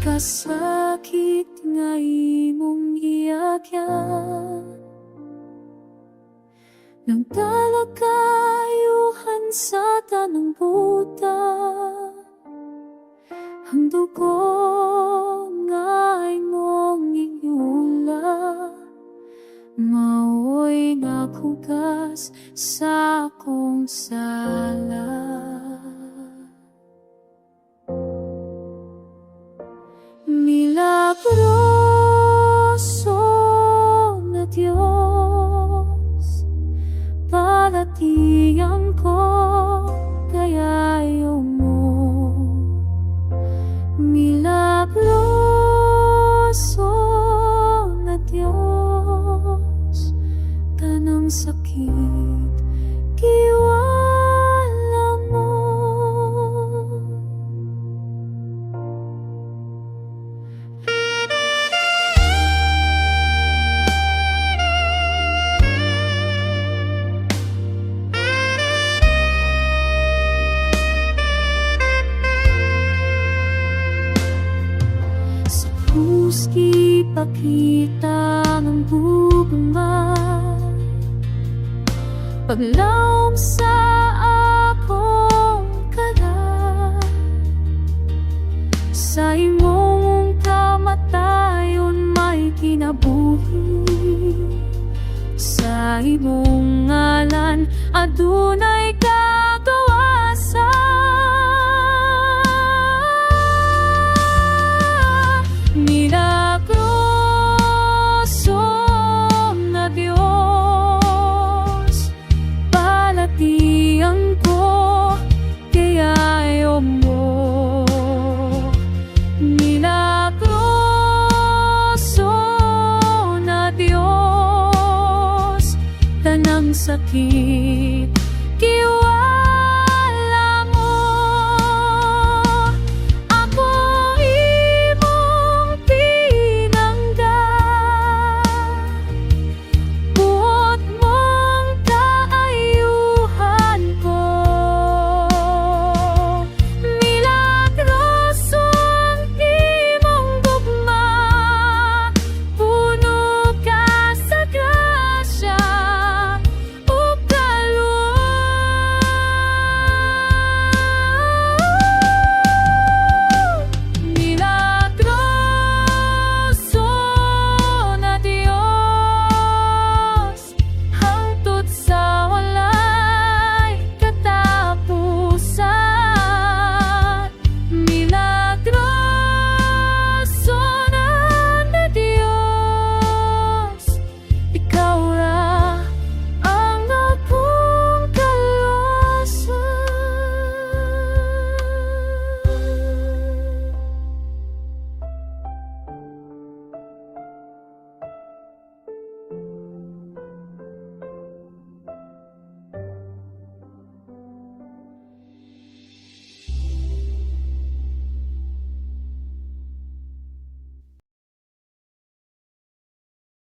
Kasakit nga imong giagyan, nagdala kaayuhan sa tanang butang. Ang dugo nga imong giula mao'y naghugas sa akong sala. Milagroso na Diyos, balatian ko kaayo mo. Milagroso na Diyos, tanang sakit giwala mo. Sa krus gipakita ang gugma, paglawom sa akong kalag. Sa imong kamatayon may kinabuhi, sa imong ngalan adunay kagawasan. Milagroso na Diyos, balatian ko kaayo mo. Milagroso na Diyos, tanang sakit